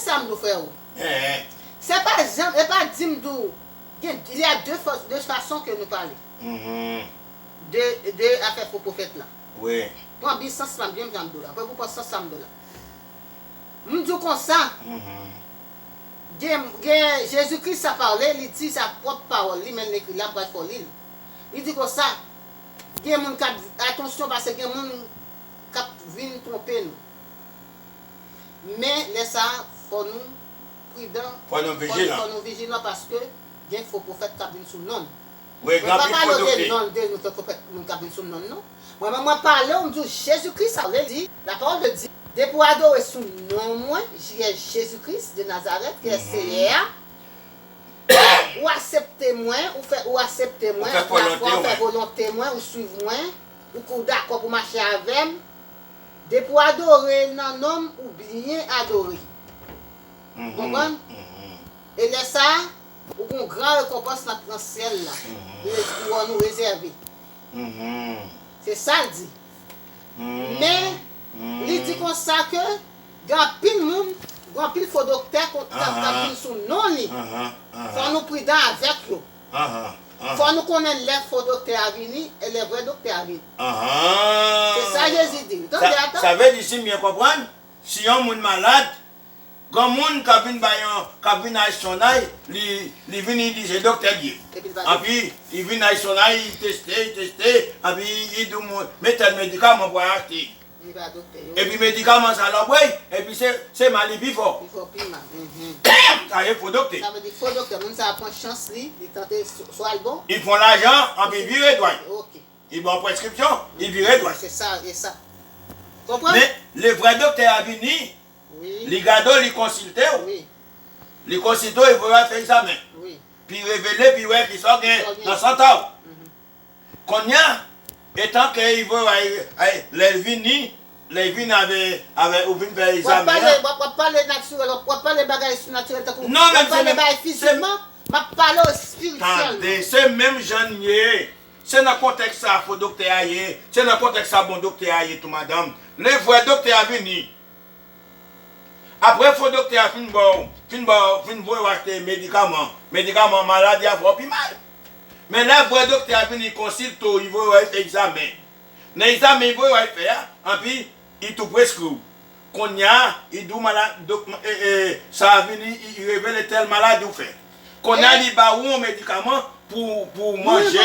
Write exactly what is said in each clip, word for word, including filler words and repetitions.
Sa m di w, frè, w. Se pa jan, e pa di m di w, gen, il y a deux fa- deux façons que nous parler. De, de afè fo pwofèt la. Wi. Pran byen sans la, byen jan m di w la. Apre pou pran sans sa m di w la. M di w konsa, gen, gen Jezikri sa pale, li di sa pwòp pawòl li, men l ekri la, m pral fè w li l. Li di konsa, gen moun k ap, atansyon, paske gen moun k ap vin twonpe nou. Men, lè sa a, fò nou pridan, fò nou vijilan, fò nou vijilan, paske gen fo pwofèt k ap vin sou non n. Wi, gen anpil fo doktè. Mwen pa pale w de non, de nou fè pwofèt, moun k ap vin sou non n, non. Mwen menm, mwen pale w, m di w, Jezikri sa vle di, la parole de Dieu, depi w adore sou non mwen, J S Jezikri de Nazarèt, ki se Seyè a, ou aksepte mwen, ou fè, ou aksepte mwen, ou fè volonte mwen, ou swiv mwen, ou, ou dakò pou mache avè m, depi w adore nan non m, ou byen adore. Ou konprann? E lè sa a, ou gen yon gran rekonpans n ap nan syèl la. Re- Kouwòn ou rezève. Se sa l di. Men, li di konsa ke gen anpil moun, gen anpil fo doktè k ap vin sou non li. Fò nou pridan avèk yo. Fò nou konnen lè fo doktè a vini e lè vrè doktè a vini. Se sa Jezi di. Ou tande, sa, sa vle di, si m byen konprann, si yon moun malad, gen moun k ap vin bay yon, k ap vin achte yon ay, li, li vini, li di se doktè l ye. Epi li pa doktè. Anpi, li vin achte yon ay, li teste, li teste, anpi li di moun, men tèl medikaman pou al achte. Li pa doktè, yo. Epi medikaman sa lòbwèy, epi se, se mal li pi fò. Pi fò, pi mal. Sa ye fo doktè. Sa vle di fo doktè, moun sa a pran chans li, li tante swa, swa l bon. Li pran lajan, anpi vire dwat. Ok. Li ba w preskripsyon, li vire dwat. Se sa, e sa. Konprann? Men, lè vrè doktè a vini, li gade w, li konsilte w. Li konsilte w, li voye w al fè egzamen. Pi revele, pi wè kisa w gen nan sante w. Kounye a, etan ke li voye w al, ay, lè l vini, lè l vini avè, avè ou vin fè egzamen an. W ap pale, w ap, w ap pale natirèl, w ap, w ap pale bagay sou natirèl tankou, w ap pale bagay fizikman, m ap pale w espirityèlman. Tande, se menm jan n ye. Se nan kontèks sa a fo doktè a ye, se nan kontèks sa a bon doktè a ye tou, madanm. Lè vrè doktè a vini, apre fo doktè a fin ba w, fin ba w, fin voye w achte medikaman, medikaman maladi a fè w pi mal. Men lè vrè doktè a vini konsilte w, li voye w al fè egzamen. Nan egzamen li voye w al fè a, anpi li tou preskri w. Kounye a, li di w malad, dok, e, e, sa a vini, li, li revele tèl maladi w fè. Kounye a, li ba ou yon medikaman pou, pou manje,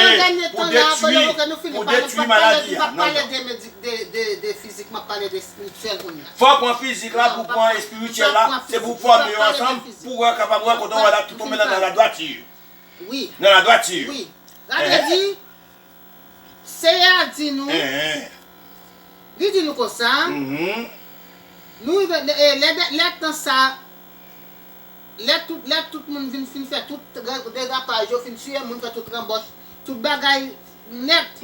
pou detwi, pou detwi maladi a. M ap pale de medi-, de, de, de fizik, m ap pale de espirityèl kounye a. Fò w pran fizik la pou pran espirityèl la, se pou w fòme yo ansanm, pou w kapab wè kote w al tonbe nan, nan ladwati. Wi. Nan ladwati. Wi. Sa vle di, Seyè a di nou, li di nou konsa, nou rive, lè, lè, lè tan sa, lè tout, lè tout moun vin fin fè tout dera-, derapaj yo, fin tiye moun, fè tout ranbòch, tout bagay nèt.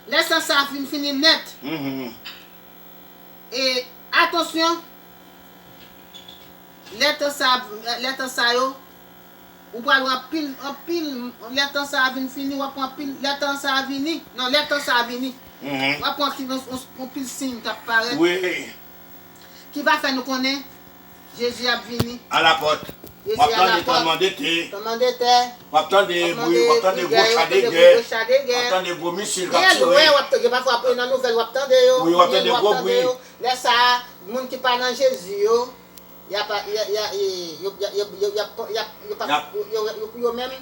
Lè tan sa fin fini nèt. E, atansyon, lè tan sa, lè tan sa yo, ou pral wè anpil, anpil, lè tan sa a vin fini, w ap wè anpil, lè tan sa a vini, non, lè tan sa a vini, w ap wè anpil, anpil siy k ap parèt, ki va fè nou konnen Jezi ap vini. Alapòt. W ap tande tanmann dete. Tanmann dete. W ap tande bri, w ap tande gwo cha de gè. W ap tande gwo misil k ap tire. Gen lwen, w ap tande, pafwa pou nan nouvèl, w ap tande yo. Wi, w ap tande gwo bri. Lè sa a, moun ki pa nan Jezi yo, y ap, y a, y a, e, yo, y a, yo, yo, y ap, y ap, yo pa, yo, yo, yo, pou yo menm,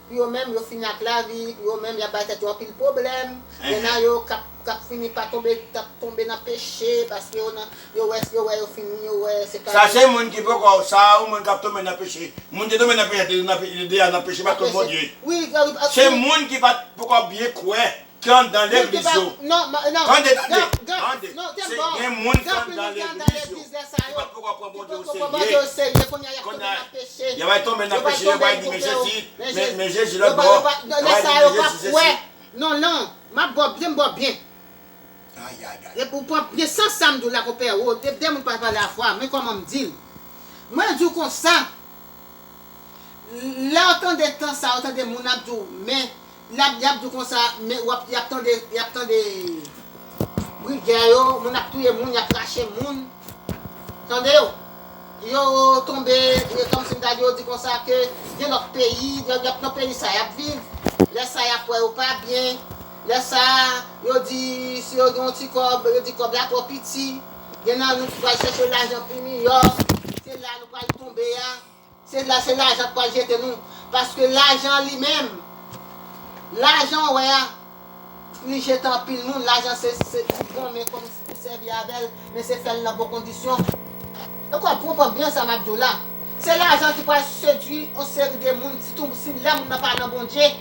pou yo menm, yo fini ak lavi, pou yo menm, y ap bay tèt yo anpil pwoblèm. Y en a yo k ap, k ap fini pa tonbe, k ap tonbe nan peche, paske yo nan, yo wè, yo wè yo fini, yo wè se pa. Sa se moun ki poko, sa ou moun k ap tonbe nan peche. Moun ki tonbe nan peche, te nan pe-, deja nan peche, pa tonbe Bondye. Wi, se moun ki pa t poko byen kwè ki anndan legliz yo. Tande, tande, tande. Se gen moun ki anndan legliz yo, ki pa t poko pran Bondye o serye. Kounye a, y ap tonbe nan peche, y ap tonbe nan peche, y ap di, men Jezi, men, men Jezi lòt bò, y ap di, men Jezi sesi. Non, non, m ap ba w byen, m ba w byen. Ay, ay, ay. Epi w pran byen sans sa m di w la, konpè, o, de, de moun pa pale afwa, men kòman m di l. Mwen di w konsa, lè w tande tan sa, w tande moun ap di w, men, l ap, y ap di w konsa, men w ap, y ap tande, y ap tande bri gè yo, moun ap touye moun, y ap rache moun. Tande yo. Yo tonbe, e kòmsi m ta di yo di konsa ke gen lòt peyi, y ap nan peyi sa y ap viv. Lè sa y ap wè yo pa byen. Lè sa, yo di si yo gen yon ti kòb, yo di kòb la twò piti. Gen nan nou ki pral chèche lajan pi miyò. Se la nou pral tonbe a. Se la, se lajan k pral jete nou. Paske lajan li menm, lajan w wè a, li jete anpil moun. Lajan se, se li bon, men kòm si pou sèvi avè l, men se fè l nan bon kondisyon. E konprann byen sa m ap di w la. Se lajan ki pral sedui yon seri de moun, sitou si lè moun nan pa nan Bondye,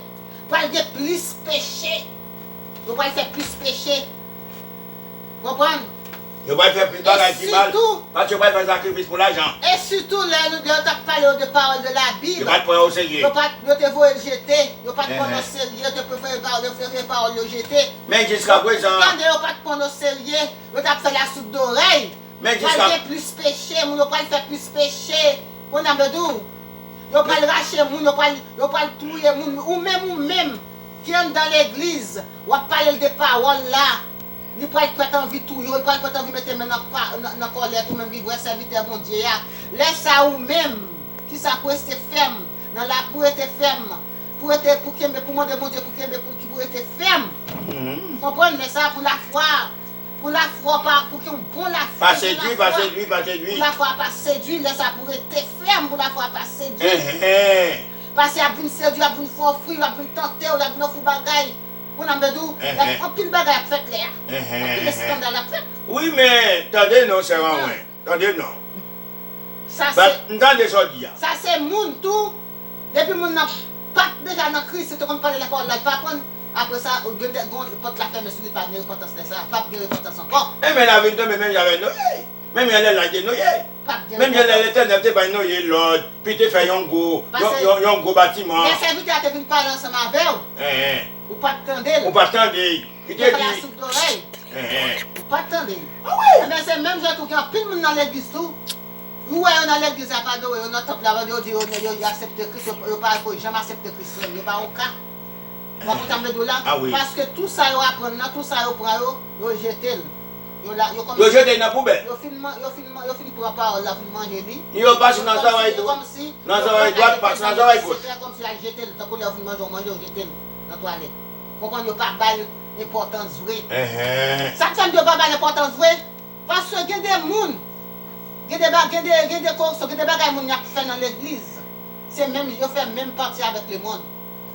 pral gen plis peche. Yo pral fè plis peche. Konprann? Yo pral fè plis bagay ki mal, paske yo pral fè sakrifis pou lajan. E sitou lè nou, lè yo t ap pale yo de pawòl de la Bib, yo pa t pran yo serye. Yo pa t, yo te voye l jete. Yo pa t pran yo serye. Yo te prefere pa, yo prefere pawòl yo jete. Men jiska prezan, tande, yo pa t pran yo serye. Yo t ap fè l a soud dorèy. Men jiska gen plis peche, moun yo pral fè plis peche. Konn ap di w, yo pral rache moun, yo pral, yo pral touye moun. Ou menm, ou menm ki anndan legliz, w ap pale l de pawòl la. Li pral pèt anvi touye w, li pral pèt anvi mete men nan, nan, nan kòlèt ou menm ki vrè sèvitè Bondye a. Lè sa ou menm, ki sa pou rete fèm nan la, pou rete fèm, pou rete, pou kenbe, pou mande Bondye pou kenbe, pou, ki pou rete fèm. Konprann? Lè sa pou lafwa, pou lafwa pa, pou gen yon bon lafwa, pa sedui, pa sedui, pa sedui. Pou lafwa pa sedui, lè sa pou rete fèm, pou lafwa pa sedui. Paske y ap vin sedui, y ap vin fè w fri, y ap vin tante w, y ap vin ofri w bagay. Konn ap di w, y ap, anpil bagay ap fèt lè a. Anpil eskandal ap fèt. Wi, men tande non, sè Ranwen. Tande non. Sa se, m tande sa w di a. Sa se moun tou, depi moun nan pa t deja nan Kris, li te konn pale lapawòl la, li pa konn. Apre sa, ou gen de, gon pòt la fèmen sou li, pa gen repantans lè sa a, p ap gen repantans ankò. Enben, l a vin tonbe menm jan avèk Noye. Menm jan lè l lage Noye. Menm jan lè Letènèl te bay Noye lòd, pou l te fè yon gwo, yon, yon, yon gwo batiman. Lè sèvitè a te vin pale ansanm avè w, ou pa t tande l. Ou pa t tande l. Li te di, ou pa t tande. Enben, se menm jan tou, gen anpil moun nan legliz tou. Ou wè yo nan legliz la, pa adore, yo nan tanp la, yo di yo, yo, yo aksepte Kris, yo, yo pa, yo janm aksepte Kris menm, yo pa yon ka. Ou konprann sa m vle di w la? Paske tou sa yo aprann nan, tou sa yo pran yo, yo jete l. Yo la, yo kòm, yo jete l nan poubèl. Yo fin man-, yo fin man-, yo fin pran pawòl la, fin manje li. Yo pase nan zòrèy dwat, nan zòrèy dwat, pase nan zòrèy goch. Se kòmsi y al jete l, tankou lè yo fin manje, yo manje, yo jete l nan twalèt. Konprann, yo pa ba l enpòtans vre. Sa k fè m di yo pa ba l enpòtans vre? Paske gen de moun, gen de ba-, gen de, gen de koreksyon, gen de bagay moun y ap fè nan legliz. Se menm, yo fè menm pati avèk lemonn.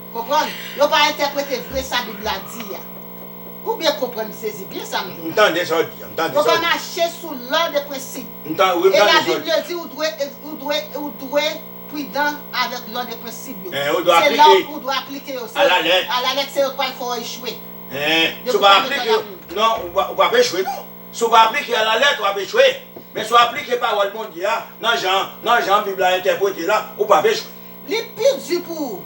Konprann? Yo pa entèprete vre sa Bib la di a. Ou byen konprann, m sezi byen sa m di w la. M tande sa w di a, m tande sa w di a. Yo pa mache sou lòd e prensip. M tan-, wi, m tande sa w di a. E Labib di ou dwe, ou dwe, ou dwe pridan avèk lòd e prensip yo. Se la ou dwe aplike yo. Se alalèt. Alalèt, se yo k pral fè w echwe. Si w pa aplike yo, non, ou pa, ou p ap echwe, non. Si w pa aplike alalèt, w ap echwe. Men si w aplike pawòl Bondye a, nan jan, nan jan Bib la entèprete la, ou p ap echwe. Li pi di pou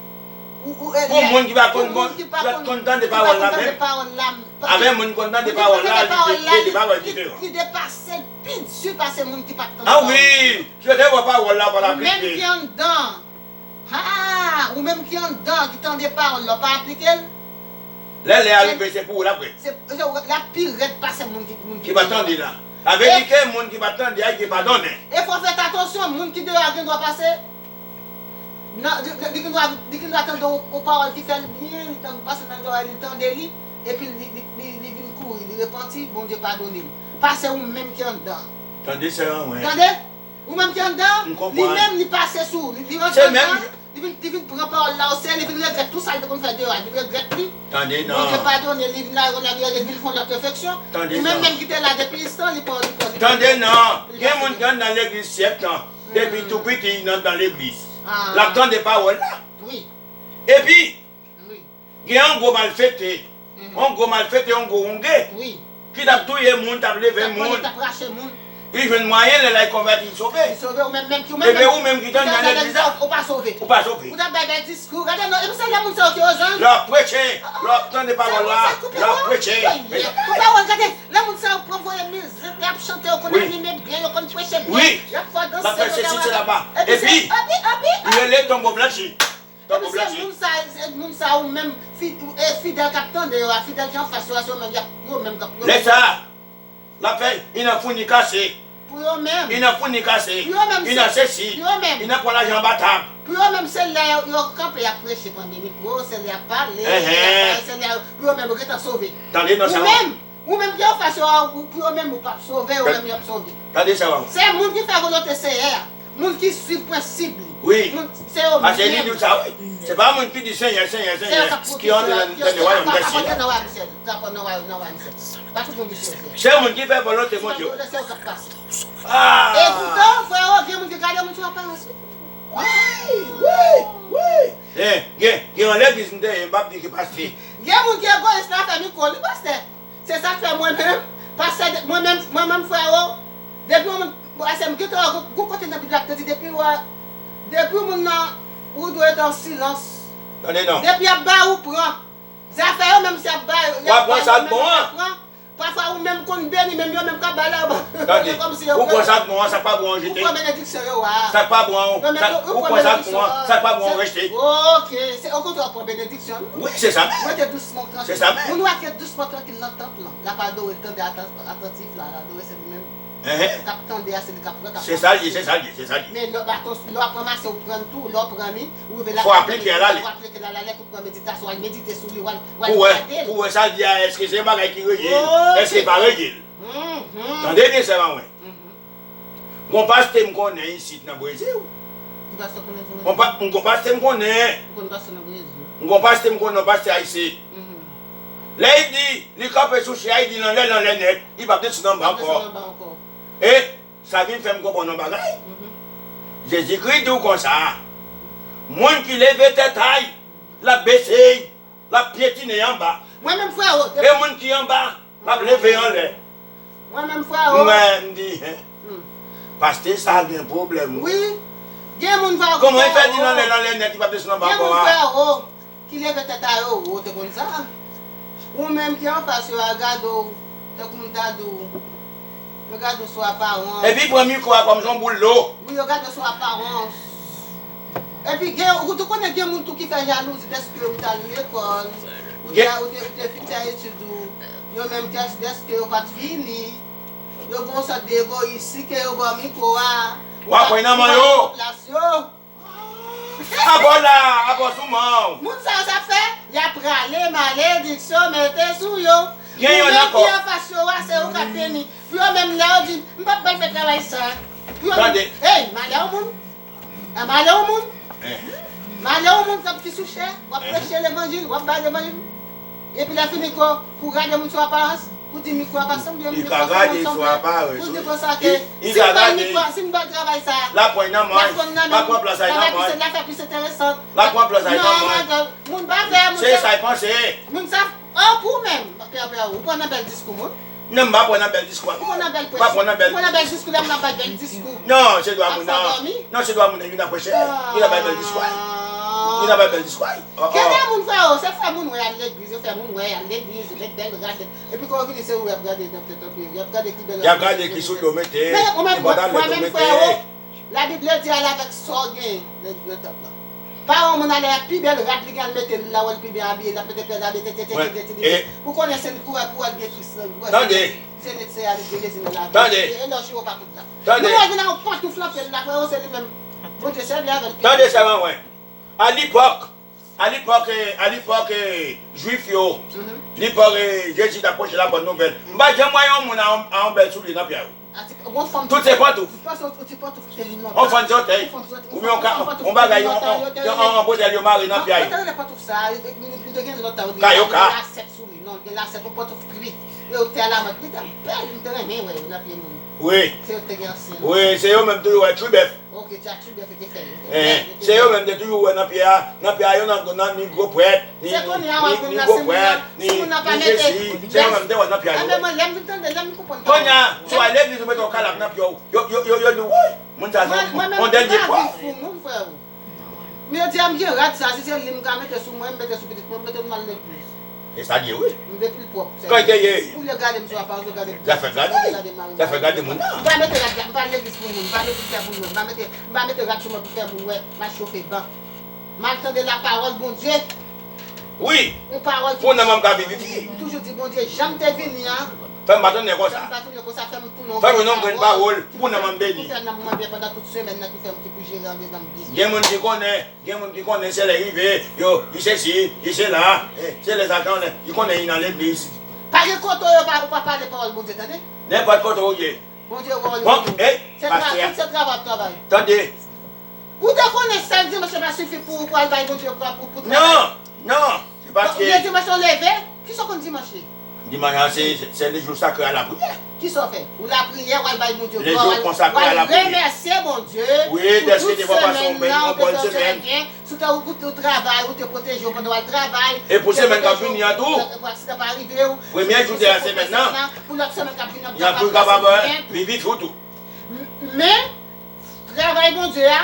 ou, ou, ou, pou moun ki pa konn, ki pa konn tande pawòl la menm. Avè moun ki konn tande pawòl la, li de, de, de pawòl diferan. Li, li depase l pi di pase moun ki pa t tande pawòl la. A wi, si yo te wè pawòl la, w pa t aplike. Ou menm ki anndan, Ha! Ou menm ki anndan, ki tande pawòl la, w pa aplike l? Lè, lè a rive, se pou ou l ap rèd. Se, se, l ap pi rèd pase moun ki, moun ki pa tande la. Sa vle di ke moun ki pa tande a, ki pa donnen. E fò w fè atansyon, moun ki deyò a gen dwa pase, nan, li, li, li gen dwa, li gen dwa tande yon, yon pawòl ki fè l byen, li tande, pase nan zòrèy li, li tande li, epi li, li, li, li vin kouri, li repanti, Bondye padone l. Pase ou menm ki anndan. Tande, sè Ranwen. Tande? Ou menm ki anndan, li menm li pase sou, li, li rantre anndan, li vin, li vin pran pawòl la oserye, li vin regrèt tou sa li te konn fè deyò a, li vin regrèt li. Tande non. Bondye padone, li vin la, li vin fè yon lòt refleksyon. Ou menm menm ki te la depi tan, li pran, li pran, li pran. Tande non. Gen moun ki anndan legliz syèk tan, depi tou piti, li anndan legliz. L ap tande pawòl la. Wi. Epi, Gen yon gwo malfektè, yon gwo malfektè, yon gwo wonge, ki t ap touye moun, t ap leve moun. Li jwenn mwayen, lè l al konvèti, li sove. Li sove, ou menm, menm ki, ou menm, epi ou menm ki t anndan legliz la, ou pa sove. Ou pa sove. Ou t ap bay bèl diskou. Gade non, epi se lè moun sa yo ki ozanj. Lè w ap preche, lè w ap tande pawòl la, lè w ap preche. Ou pa wè, gade, lè moun sa yo pran voye mizik, y ap chante, yo konn anime byen, yo konn preche byen, y ap fè w danse, yo konn fè sesi, sela. Epi, epi, epi, li rele tonbo blanchi. Epi se moun sa, se moun sa ou menm, fi-, e fidèl k ap tande yo a, fidèl ki anfas yo a, se yo menm, y ap, yo menm k ap, yo menm. Lè sa a, l ap fè, li nan founi kase. Pou yo menm. Li nan founi kase. Pou yo menm, li nan sesi. Pou yo menm. Li nan pran lajan anba tab. Pou yo menm, se lè yo, yo kanpe, y ap preche, pran de mikwo, se lè y ap pale, y ap pale, se lè yo, pou yo menm, yo gentan sove. Tande non, ou menm, ou menm ki anfas yo a, ou, pou yo menm, ou p ap sove, yo menm, y ap sove. Tande sa, w. Se moun ki fè volonte Seyè a. Moun ki swiv prensip li. Wi. Moun, se yo menm. Paske li di w sa, wi. Se pa moun ki di, Senyè, Senyè, Senyè, ki antre nan, nan wayòm dèsyèl. K ap antre nan wayòm, nan wayòm dèsyèl. Pa tout moun ki swiv Senyè. Se moun ki fè volonte Bondye. Se yo k ap pase. Ah! E poutan, frè, gen moun ki gade moun sou aparans, wi. Wi, wi, wi. Gen, gen, gen yon legliz m te ye, m p ap di ki pastè. Gen moun ki egoyis la, fè mikwo li, pastè. Se sa k fè mwen menm, pastè, mwen menm, mwen menm, frè, o, depi yon moun, bon, ase m gentan wè, gon, gon kote nan Bib la, te di, depi w wè, depi yon moun nan, ou dwe rete an silans. Tande non. Depi y ap bay, ou pran. Zafè yo menm, se y ap bay, y ap bay, yo menm y ap pran. Pafwa, ou menm konn beni, menm yo menm k ap bay la, yo ba. Tande, ou pran sa k bon an, sa k pa bon an, jete. Ou pran benediksyon yo a. Sa k pa bon an, ou pran sa k bon an, sa k pa bon an, rejte. Ok, se okontrè, ou pran benediksyon. Wi, se sa menm. Rete dousman, tranki. Se sa menm. Moun ou wè k ret dousman, trankil nan tanp lan. L ap adore, tande atan-, atantif la, l adore se li menm. K ap tande a, se li k ap pran, k ap ranmase. Se sa l ye, se sa l ye, se sa l ye. Men lè w baton, lè w ap ranmase, ou pran l tou, lè w pran li, ou rive la, fò aplike l ale. Fò aplike l ale, ale, pou pran meditasyon, al medite sou li, w al, w al gade l. Pou wè, pou wè sa l di a, èske se yon bagay ki reyèl, èske pa reyèl. Tande byen, sè mwen. Gon pastè m konnen isit nan Brezil. Ki pastè w konnen sou Brezil? Gon pa-, gon pastè m konnen. Ou konn pastè nan Brezil? Gon pastè m konnen, yon pastè ayisyen. Lè li di, li kanpe sou chè a, li di l anlè, l anlè nèt, li p ap desann anba ankò. Li p ap desann anba ankò. E sa vin fè m konprann yon bagay. Jezikri di w konsa, moun ki leve tèt a l, l ap bese l. L ap pyetine anba. Mwen menm, frè, o, e moun ki anba, l ap leve anlè. Mwen menm, frè, o. Mwen, m di, hen. Pastè sa gen pwoblèm, wi. Wi. Gen moun, frè, o, kòman l fè di l anlè, l anlè nèt, li p ap desann anba ankò a? Gen moun, frè, o, ki leve tèt a yo, o, te konn sa. Ou menm ki anfas yo a, gade w, tankou m ta di w, yo gade w sou aparans. Epi pran mikwo a kòm se yon boul dlo. Wi, yo gade w sou aparans. Epi gen, ou tou konnen gen moun tou ki fè jalouzi dèske ou t al lekòl, ou te, ou te, ou te fin fè etid ou, yo menm dèske yo pa t fini, yo gen yon sòt de egoyis, si ke yo ba w mikwo a, ou pa, ou pa nan plas yo. Abò la, abò sou man w. Moun sa yo sa fè, y ap rale malediksyon mete sou yo. Gen youn ankò. Ou menm ki anfas yo a, se ou k ap beni. Pou yo menm lè yo di, m p ap ba l fè travay sa. Pou yo menm, ey, malè w moun. A malè w moun. Malè w moun k ap ki sou chè, w ap preche levanjil, w ap bay levanjil. Epi lè fini ko, pou gade moun sou aparans, pou di mikwo a pa sanble, li ka gade sou aparans, pou di konsa ke si m ba l mikwo, si m ba l travay sa, l ap pran nan men, l ap pran plas a nan men, l ap fè plis enteresan. L ap pran plas a nan men. Moun pa fè, moun se sa l panse. Moun sa, oh, pou ou menm, Pè, Pè, ou pran nan bèl diskou moun. Non, m pa pran nan bèl diskou. Ou pran nan bèl prèch. M pa pran nan bèl. Ou pran nan bèl diskou, lè moun ap bay bèl diskou. Non, se dwa moun nan. Non, se dwa moun nan, youn ap preche. Youn ap bay bèl diskou. Youn ap bay bèl diskou. Gen de moun, frè, yo, se fè moun wè al legliz, yo fè moun wè al legliz, yo met bèl rad. Epi kan yo vini, se ou y ap gade nan tèt anpil. Y ap gade ki bèl rad. Y ap gade ki soulye yo mete, ki pantalon yo mete. Labib di, al avèk sa w gen nan, nan tanp lan. Pa yon moun ale ak pi bèl rad li gen, al mete l la, wè l pi byen abiye, l ap mete pèl abiye, tete, tete, tete, tete. Ou konnen se l kourè pou wè l gen Kris nan, kourè se Jezi, se nèt se a li gen Jezi nan lavi. Tande. E lòchi ou pa kout la. Tande. Nou wè vin a yon pantouf nan pye l la, frè, se li menm. Bondye sèvi avè l. Tande sa mwen wè. A lepòk, a lepòk, eh, a lepòk, eh, Jwif yo, lepòk, eh, Jezi t ap preche la bòn nouvèl. M pa janm wè yon moun a yon, a yon bèl soulye nan pye a yo. Tout se pantouf. Yon fann sòtèy. Oubyen yon ka, yon bagay, yon, yon, yon, yon bòtèl yo mare nan pye a yo. Kayoka. Lasèt sou li, non, gen lasèt, yon pantouf gri. Yo te alamòd, li te bèl, m te renmen wè yo nan pye moun. Wi. Se yo te gen ansyen. Wi, se yo menm toujou wè tchwibèf. Ok, tchwibèf yo te fè yo. Eh, se yo menm te toujou wè nan pye a, nan pye a yo nan, nan ni gwo prèt, ni, ni, ni gwo prèt, ni, ni Jezi. Se yo menm te wè nan pye a yo. Enben mwen, lè m vin tande, lè m konprann. Kounye a, si w al legliz, yo mete yon kalab nan pye w, yo, yo, yo, yo di w, woy, moun sa se yon, yon dènye pòv. Men yo di a m gen rad sa, si se li m ka mete sou mwen, m mete sou pitit mwen, m mete m al legliz. E sa l ye, wi. M vle pil pwòp. Kan te ye. Ou vle gade m sou aparans, ou gade m. Zafè gade. Zafè gade moun nan. M pa mete rad la, m pa legliz pou moun, m pa legliz fè moun wè, m pa mete, m pa mete rad sou mwen pou fè moun wè, m a chofe ban. M al tande lapawòl Bondye. Wi. Yon pawòl ki. Pou nanm an ka viv isi. M toujou di Bondye, jan m te vini an, Fè m pa tounen konsa. Fè m pa tounen konsa, fè m tounen yon grenn pawòl pou nanm an beni. Pou fè nanm mwen byen pandan tout semèn nan, ki fè m ki pou jere anvle nanm byen. Gen moun ki konnen, gen moun ki konnen se lè rive, yo, li sesi, li sela, eh, se lè sa konnen, li konnen li nan legliz. Pa gen kote yo pa, ou pa pale pawòl Bondye, tande? Nenpòt kote ou ye. Bondye wè w. Bon, ey, se tra-, pastè a. Tout se travay ap travay. Tande. Ou te konnen sèl dimanch la pa sifi pou, pou al bay Bondye, pou, pou, pou travay? Non, non, se paske. Donk, lè dimanch ou leve, kisa w konn dimanch ye? Dimanch la, se, se, se le jou sakre a la priyè. Kisa w fè? Ou lapriyè, w al bay Bondye glwa, w al, w al remèsye Bondye pou tout semèn nan, ou te fè w byen. Si w te, ou, ou travay, ou te pwoteje w pandan w al travay. E pou semèn k ap vini an tou. Pou aksidan pa rive w. Premye jou de la semèn nan. Pou lòt semèn k ap vini an, pou kapab pase byen tou. Viv tou. M-, men, travay Bondye a,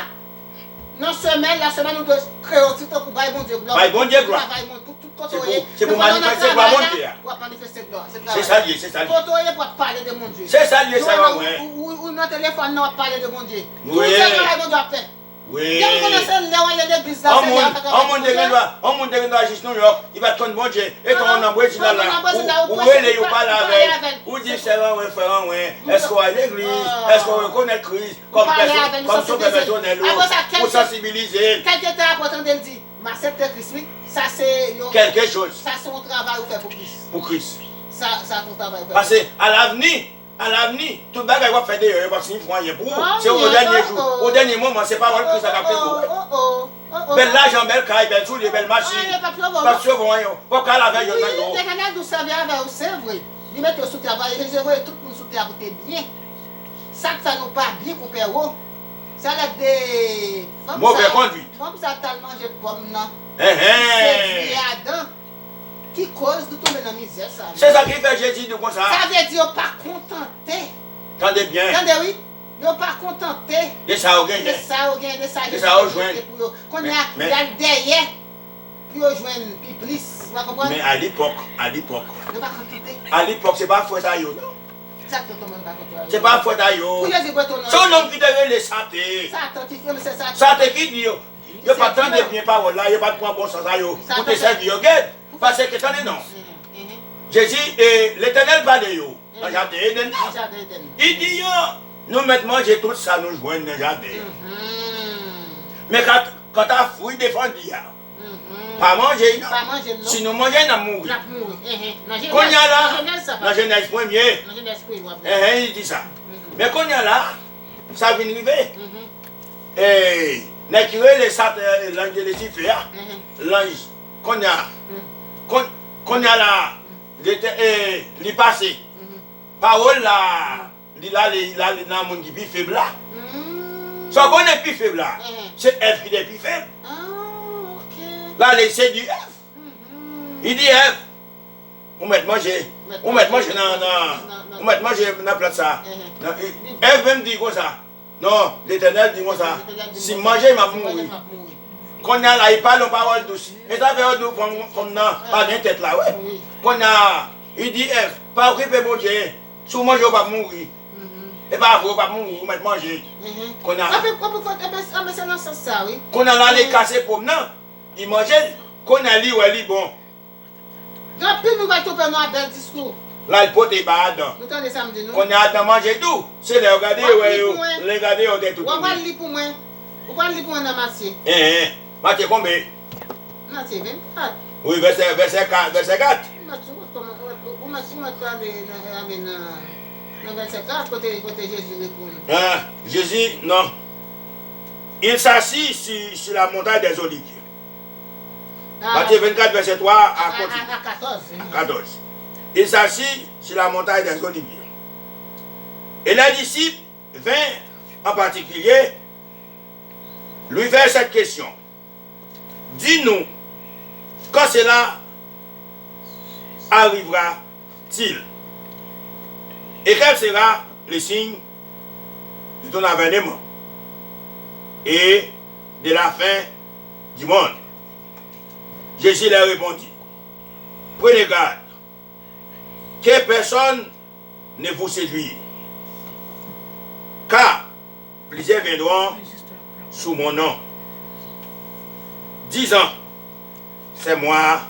nan semèn, la semèn ou dwe kreye yon ti tan pou bay Bondye glwa. Bay Bondye glwa. Travay Bondye, tout, tout kote w ye. Se pou, se pou manifeste glwa Bondye a. W ap manifeste glwa. Se travay. Se sa l ye, se sa l ye. Kote w ye pou w ap pale de Bondye. Se sa l ye, se sa l ye. Ou, ou, ou nan telefòn nan, w ap pale de Bondye. Wi. Tout se travay Bondye w ap fè. Wi. Gen moun konnen se lè w ale legliz la, se lè w fè travay Bondye a. Yon moun, yon moun te gen dwa, yon moun te gen dwa jis Nouyòk, li pa t konn Bondye. Etan w nan Brezil la, ou, ou rele l, ou pale avè l. Ou di, "Sè Ranwen, frè Ranwen, èske w al legliz? Èske w rekonèt Kris kòm pèsonèl, kòm sovè pèsonèl ou?" Ou sansibilize l. Kèlke tan apre, w tande l di, "M aksepte Kris, wi." Sa se yon, sa se yon travay ou fè pou Kris. Pou Kris. Sa, sa se yon travay ou fè pou Kris. Paske, alavni, Alavni, tout bagay w ap fè deyò yo p ap siyifi anyen pou ou. Se o dènye jou, o dènye moman, se pawòl Kris la k ap kenbe w. Bèl lajan, bèl kay, bèl soulye, bèl machin p ap sove w anyen. W ap ka lave yonn nan yo. Wi, Letènèl di w sèvi avè yo, se vre. Li mete w sou tè a, paske Jezi voye tout moun sou tè a pou te byen. Sa k fè nou pa byen, konpè Ro, se lè de fanm sa, fanm sa t al manje pòm nan, sedui Adan. Ki koz nou tonbe nan mizè sa menm? Se sa ki fè Jezi di w konsa. Sa vle di yo pa kontante. Tande byen. Tande wi. Yo pa kontante de sa yo genyen. De sa yo genyen, de sa Jezi te pote pou yo. Kounye a, y al dèyè pou yo jwenn pi plis. Ou pa konprann? Men alipòk, alipòk. Yo pa kontante. Alipòk, se pa frè sa yo, non. Sa k fè kòman yo pa kontante? Se pa frè sa yo. Pou Jezi pote w nan. Se yon nonm ki te rele Sate. Satan ki, se Satan. Sate ki di yo, yo pa t tande byen pawòl la, yo pa t pran bon sans a yo pou te sèvi yo. Gèt, paske tande non. Jezi, e, Letènèl pale yo nan jaden Edenn nan. Li di yo, "Nou mèt manje tout sa nou jwenn nan jaden an. Men ka-, kanta fwi defandi a, pa manje l non. Si nou manje l, n ap mouri." Kounye a la, nan Jenèz premye, li di sa. Men kounye a la, sa vin rive. E, nèg ki rele Satan, e, lanj de Lisifè a, lanj, kounye a, koun-, kounye a la, li te, e, li pase. Pawòl la, li l ale, li l ale nan moun ki pi feb la. Sa w konnen pi feb la, se Èv ki te pi feb. L ale sedui Èv. Li di Èv, ou mèt manje, ou mèt manje nan, nan, ou mèt manje nan plant sa. Nan, e, Èv menm di konsa, "Non, Letènèl di konsa, si m manje, m ap mouri." Kounye a la, li pale yon pawòl dous. E sa fè yo di w fanm, fanm nan pa gen tèt la, wi. Kounye a, li di Èv, "Pa okipe Bondye, si w manje, w p ap mouri." E pa vre, w p ap mouri, ou mèt manje. Kounye a. Anpil, anpil fwa, e ben, e ben, se nan sans sa, wi. Kounye a la, li kase pòm nan, li manje l. Kounye a, li wè li bon. Gen anpil moun pral twonpe nou ak bèl diskou. L al pote ba Adan. Nou tande sa m di nou? Kounye a Adan manje tou. Se lè yo gade yo wè yo, lè yo gade yo gen tout. W ap li pou mwen. Ou pral li pou mwen nan Matye. Hein, hein. Matye konbe? Matye vennkat. Wi, vèsè, vèsè kat, vèsè kat. Ou mèt, ou mèt, ou mèt, ou mèt tande nan, nan, nan, nan vèsè kat, kote, kote Jezi reponn. Ah, Jezi, non. Il s'assit sur, sur la montagne des Oliviers. Ah. Matye vennkat, vèsè twa a, a, a, a katòz. A katòz. Il s'assit sur la montagne des Oliviers. Et les disciples vinrent en particulier lui faire cette question. Dis-nous, quand cela arrivera-t-il? Et quel sera le signe de ton avènement et de la fin du monde? Jésus leur répondit, prenez garde que personne ne vous séduise. Car plusieurs viendront sous mon nom, disant, c'est moi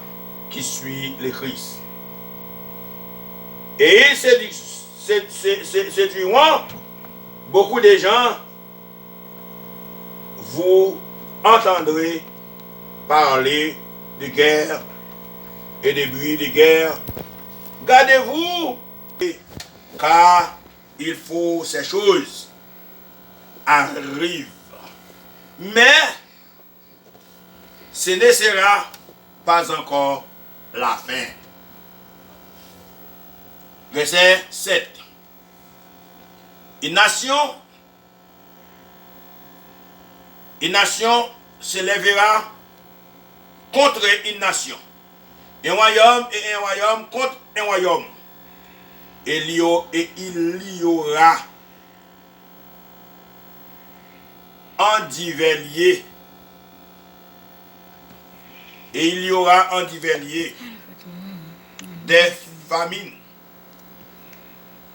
qui suis le Christ. Et ils sédu- sé- sé- sé- séduiront beaucoup de gens, vous entendrez parler de guerre et de bruit de guerre. Gardez-vous, car il faut ces choses arrivent. Mais ce ne sera pas encore la fin. Verset sept. Une nation, une nation se lèvera contre une nation, un royaume et un royaume contre un royaume, et il y a- et il y aura en divers lieux, et il y aura en divers lieux des famines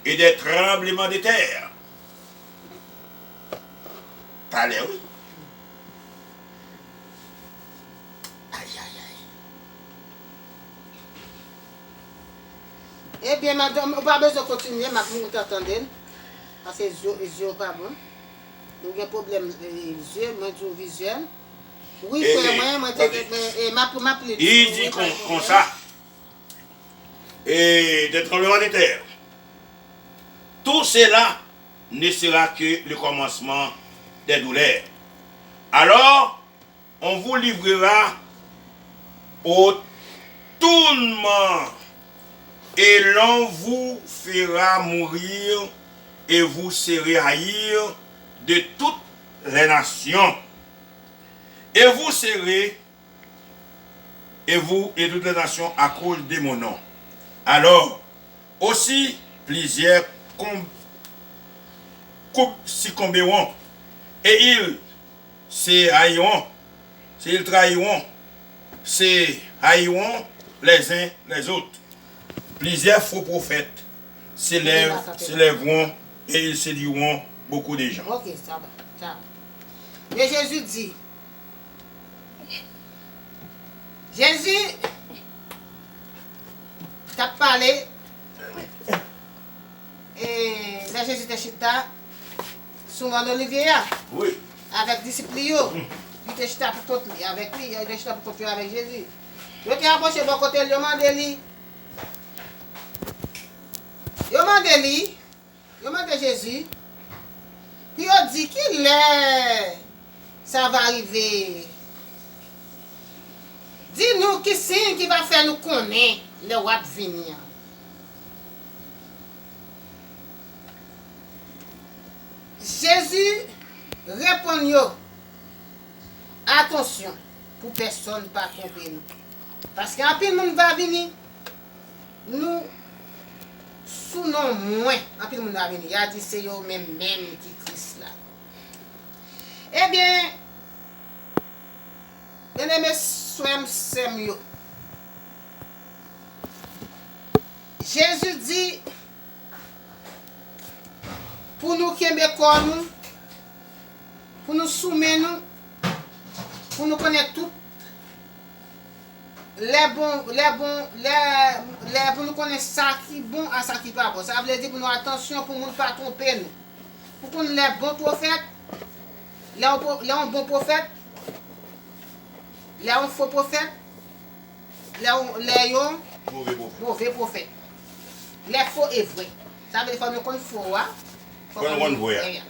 et des tremblements de terre. Talè, wi. Ay, ay, ay. Ebyen, madanm, ou pa bezwen kontinye, m ap mouri tan tande l. Paske zye, zye w pa bon. Ou gen pwoblèm, e, zye, mwen di w vizyèl. Wi, e, frè mwen, mwen te, e, e, m ap, m ap li. Li di konsa, e, des tremblements de terre. Tout cela ne sera que le commencement des douleurs. Alors, on vous livrera au tourment et l'on vous fera mourir et vous serez haï de toutes les nations. Et vous serez, et vous et toutes les nations à cause de mon nom. Alors, aussi plusieurs com- couples succomberont, et ils se haïront, ils trahiront, se haïront les uns les autres. Plusieurs faux prophètes se lèv- se lèveront et ils séduiront beaucoup de gens. Ok, sa va, sa va. Men Jezi di, Jezi t ap pale, e, lè Jezi te chita sou mòn Olivye a, wi, avèk disip li yo. Li te chita pou kont li, avèk li, yo te chita pou kont yo avèk Jezi. Yo te apwoche bò kote l, yo mande li, yo mande li, yo mande Jezi pou yo di ki lè sa va rive. Di nou ki siy ki va fè nou konnen lè w ap vini an. Jezi reponn yo, atansyon pou pèsonn pa twonpe nou. Paske anpil moun va vini, nou, sou non mwen, anpil moun va vini, y a di se yo menm menm ki Kris la. Ebyen, byeneme frè m, sè m yo, Jezi di pou nou kenbe kò nou, pou nou soumen nou, pou nou konnen tout lè bon, lè bon, lè, lè pou nou konnen sa ki bon a sa ki pa bon. Sa vle di pou nou atansyon pou moun pa twonpe nou. Pou konn lè bon pwofèt, lè yon pwo- lè yon bon pwofèt, lè yon fo pwofèt, lè yon, lè yon move pwofèt. Move pwofèt. Lè fo e vrè. Sa vle di fò nou konn fo a, fò nou konn vrè a.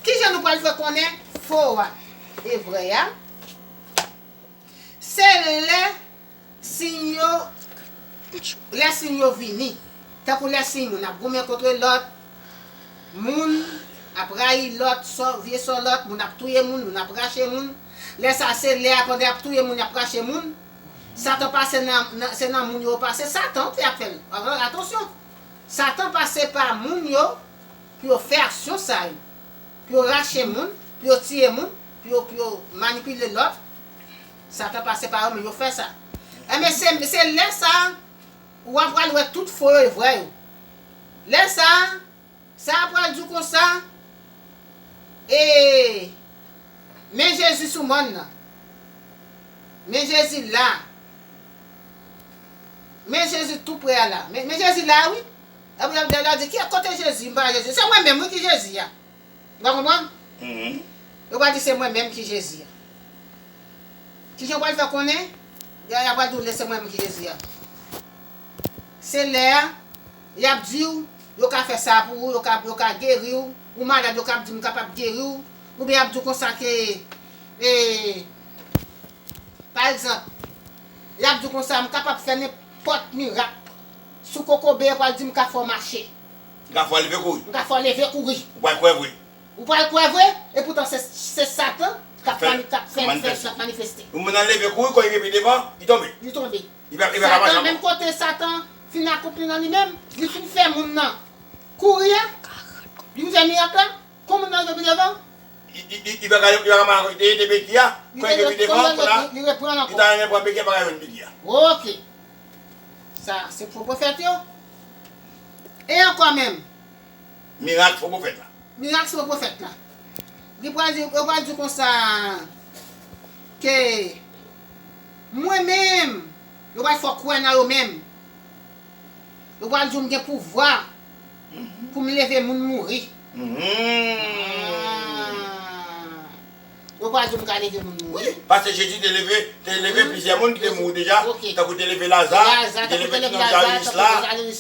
Kijan nou pral fè konnen fo a e vrè a? Se lè siy yo, lè siy yo vini. Tankou lè siy moun ap goumen kont lòt, moun ap rayi lòt, sò, vye sò lòt, moun ap touye moun, moun ap rache moun. Lè sa se lè a pandan y ap touye moun, y ap rache moun. Satan pase nan, nan, se nan moun yo pase. Satan wi ap fè l. Atansyon. Satan pase pa moun yo pou yo fè aksyon sa yo. Pou yo rache moun, pou yo tiye moun, pou yo, pou yo manipile lòt. Satan pase pa yo, men yo fè sa. Enben, se, se lè sa a, w ap pral wè tout fo yo e vrè yo. Lè sa a, sa a pral di w konsa, e, men Jezi sou mòn nan. Men Jezi la. Men Jezi tou pre a la. Men, men Jezi la, wi. Epi lè, lè, lè di, ki kote Jezi? M pa wè Jezi. Se mwen menm, wi, ki Jezi a. Ou pa konprann? Yo pral di se mwen menm ki Jezi a. Kijan w pral fè konnen? Y a, y a pral di w lè se mwen menm ki Jezi a. Se lè a, y ap di w, yo ka fè sa pou ou, yo ka, yo ka geri w, ou malad, yo ka ap di m kapab geri w, oubyen y ap di w konsa ke, e, pa egzanp, y ap di w konsa, m kapab fè nenpòt mirak. Sou kokobe, yo pral di m ka fè w mache. M ka fè w leve kouri. M ka fè w leve kouri. Ou pral kwè vre. Ou pral kwè vre, epoutan se, se Satan k ap mani-, k ap fè, fè, k ap manifeste. Yon moun nan leve kouri, kò li rive pi devan, li tonbe. Li tonbe. Li pa, li pa ka mache ankò. Satan, menm kote Satan fin akonpli nan li menm, li fin fè moun nan kouri a, li fin fè mirak la, kon moun nan rive pi devan. Li, li, li, li pa ka, li pa ka mache ankò, li te, li te beki a, kò li rive pi devan, kounye a, li reprann ankò. Li ta renmen pran beki a, pa ka jwenn beki a. Ok. Sa, se fo pwofèt yo. E ankò menm. Mirak fo pwofèt la. Mirak fo pwofèt la. Li pral di, yo pral di konsa ke mwen menm, yo pral fè w kwè nan yo menm. Yo pral di w m gen pouvwa pou m leve moun mouri. Ah. Yo pral di w m ka leve moun mouri. Wi, paske Jezi te leve, te leve plizyè moun ki te mouri deja, tankou te leve Laza, li te leve ti nonm Jayiris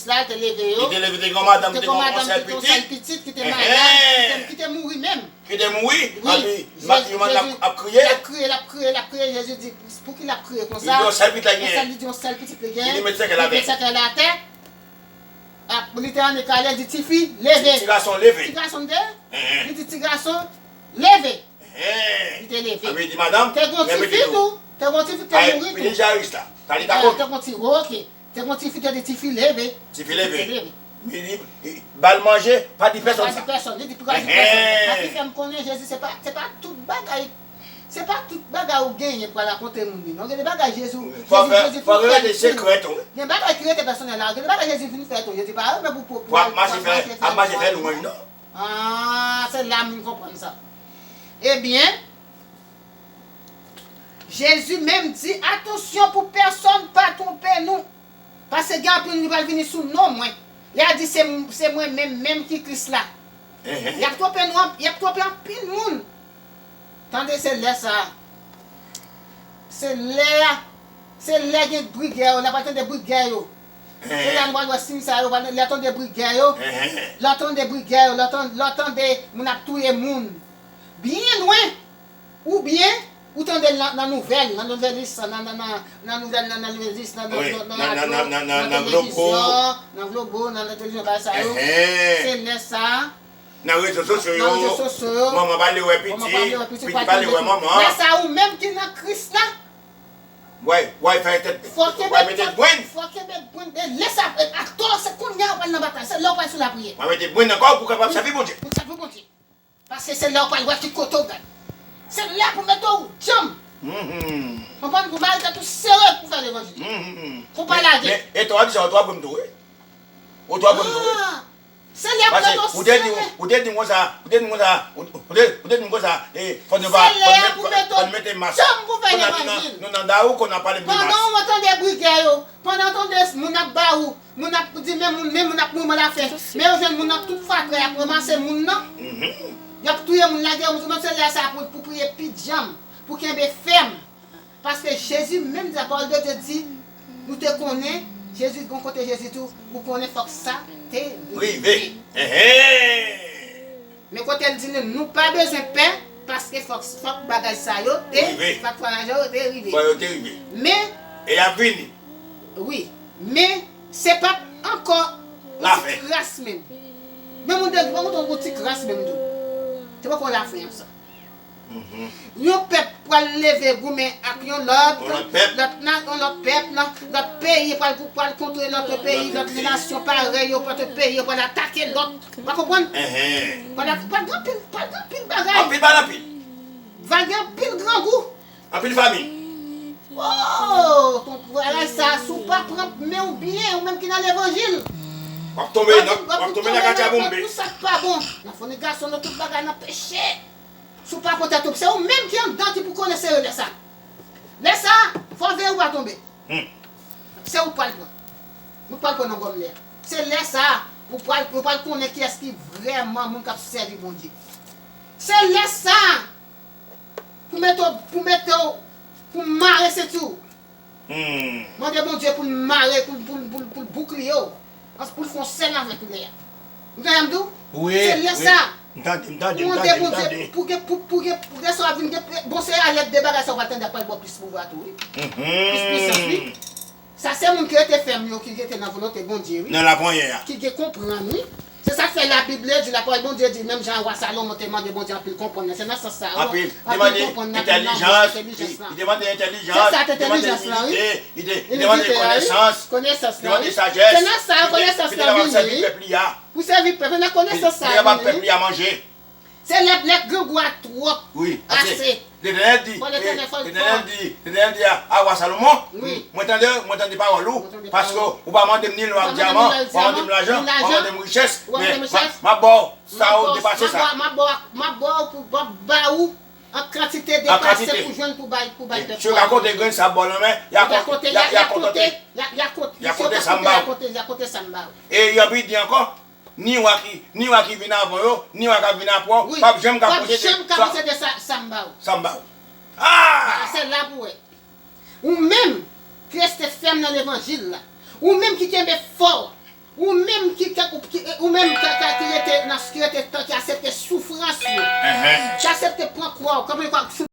la, li te leve ti granmadanm ki te gen yon sèl pitit, ki te malad, ki te, ki te mouri menm. Ki te mouri, epi yo mande ap, ap kriye. L ap kriye, l ap kriye, l ap kriye, Jezi di, pou ki l ap kriye konsa? Li di yon sèl pitit li genyen. Li di yon sèl pitit li genyen. Li met sèkèy l atè. Li met sèkèy l atè. Ap, li te annik ale, li di, tifi, leve. Ti, ti gason, leve. Ti gason te? Li di, ti gason, leve. Li te leve. Te gon ti fi tou. Te gon ti fi te mouri tou. Pitit Jayiris la. Talita koum. Te gon ti, ok. Te gon ti fi, te di, tifi, leve. Tifi, leve. Li, li, li ba l manje, pa di pèsonn sa. Pa di pèsonn. Li di, pa di pèsonn. Sa ki fè m konnen Jezi, se pa, se pa tout bagay. Se pa tout bagay ou genyen pou al rakonte moun li, non. Gen de bagay Jezi, Jezi, Jezi fin fè. Fò rete sekrè tou. Gen bagay ki rete pèsonèl la. Gen de bagay Jezi fin fè tou. Jezi pa renmen pou, pou, pou ap mache fè, ap mache fè lwanj, non. Ah, se la m vin konprann sa. Ebyen, Jezi menm di, atansyon pou pèsonn pa twonpe nou. Paske gen anpil moun ki pral vini sou non mwen. Y a di se, se mwen menm, menm ki Kris la. Y ap twonpe nou, y ap twonpe anpil moun. Tande, se lè sa a. Se lè a. Se lè gen bri gè yo, lè pral tande bri gè yo. Se lè nou pral wè siy sa yo, lè tande bri gè yo. Lè tande bri gè yo, lè tan-, lè tande moun ap touye moun. Byen lwen. Oubyen, ou tande l nan, nan nouvèl, nan Nouvèlis, nan, nan, nan, nan nouvèl, nan, nan Nouvèlis, nan, nan, nan, nan radyo, nan, nan, nan, nan, nan televizyon, nan Globo, nan televizyon, bagay sa yo. Se lè sa a. Nan rezo sosyo yo, manman pa vle wè pitit, pitit pa vle wè manman. Lè sa a, ou menm ki nan Kris la, w a, w a fè tèt, w a mete brenn. Fò kenbe brenn. Lè sa a, atò, se kounye a w pral nan batay, se lè w pral sou lapriyè. W a mete brenn nan kò w pou w kapab sèvi Bondye. Pou sèvi Bondye. Paske se la w pral wè ki kote w gad. Se la pou mete w djanm. Konprann? Pou mare tèt ou sere pou fè levanjil. Pou pa lage. Men, e twa di sa, ou twa pran m tou, wi. Ou twa pran m tou, wi. Ah, se la pou mete w sere. Ou te di, ou te di m konsa, ou te di m konsa, ou, ou te, ou te di m konsa, e, fò nou pa, fò nou met, fò nou mete mas. Kounye a nou nan, nou nan dayou, kounye a pale de mas. Pandan w tande bri gè yo, Pandan w tande moun ap ba ou, moun ap di men moun, men moun ap mouri mò lafen. Men yo jwenn moun nan tout fatra, y ap ranmase moun nan. Y ap touye moun, lage moun, menm se lè sa pou, pou priye pi djanm, pou kenbe fèm. Paske Jezi menm di, la pawòl de Dye di, nou te konnen, Jezi, gon kote Jezi di w, ou konnen fòk sa te rive. Rive. Men kote l di nou, nou pa bezwen pè, paske fòk, fòk bagay sa yo te, fòk fwa yo te rive. Fòk yo te rive. Men, e y ap vini. Wi. Men, se pa t ankò yon ti kras menm. Men moun de, pa kontan yon ti kras menm tou. Se pa ankò lafen an sa. Yon pèp pral leve goumen ak yon lòt, lòt na-, yon lòt pèp, nan lòt peyi pral, pral kontre lòt peyi, lòt nasyon parèy yo, lòt peyi yo pral atake lòt. W a konprann? Pral, pral gen anpil, pral gen anpil bagay. Anpil bagay, anpil. Va gen anpil grangou. Anpil fami. Oh, ton bagay sa, si w pa pran men w byen, ou menm ki nan levanjil. W ap tonbe nan, w ap tonbe nan katya bonbe. Tout sa k pa bon. Nan fònigasyon, nan tout bagay, nan peche. Si w pa pran tèt ou, se ou menm ki anndan ki pou konnen sere lè sa. Lè sa, fò w veye w pa tonbe. Se ou k pral pran. Nou pral pran nan gòm lè. Se lè sa a, nou pral, nou pral konnen kiyès ki vrèman moun k ap sèvi Bondye. Se lè sa a, pou mete w, pou mete w, pou mare senti w. Mande Bondye pou l mare, pou, pou, pou, pou l boukliye w. Pou l fè yon sèl avèk ou lè a. Ou tande m di w? Wi, se lè sa. M tande, m tande, m tande, m tande. Pou gen, pou, pou gen, pou gen sa w ap vin gen, bon, se a lèd de bagay sa w pral tande ap pral ba w plis pouvwa tou, wi. Plis pwisans, wi. Sa se moun ki rete fèm yo, ki rete nan volonte Bondye, wi. Nan lapriyè a. Ki gen konprann, wi. Se sa k fè Labib di, lapawòl Bondye di, menm jan wa Salomon te mande Bondye anpil konprann nan. Se nan sans sa, wi. Anpil. Li mande entèlijans, li te mande entèlijans, li te mande imilite, li te, li te mande konesans, li te mande sajès, li te, li te kapab sèvi pèp li a. Pou sèvi pèp, nan konesans sa a, li te kapab pèp li a manje. Se lè, lè grangou a twòp, ase. Letènèl di, Letènèl di, Letènèl di a, a wa Salomon, mwen tande, mwen tande pawòl ou, paske ou pa mande m ni lò ak dyaman, ou pa mande m lajan, ou pa mande m richès, men m ap ba w sa ou depase sa. M ap ba w pou, m ap ba ou an kantite depase pou jwenn, pou bay, pou bay pèp ou a. Si yo ka konte grenn sab bò nan men, y a konte, y a konte, y a konte sa m ba ou. E y anvi di ankò, ni wa ki, ni wa ki vin avan yo, ni wa k ap vin apre w, p ap janm ka posede sa m ba ou. Sa m ba ou. Ah! Se la pou wè. Ou menm ki rete fèm nan levanjil la, ou menm ki kenbe fò, ou menm ki, ki, ou menm ki, ki, ki rete nan, ki rete tan, ki aksepte soufrans yo, ki aksepte pran kwa w, kanpe kwa w sou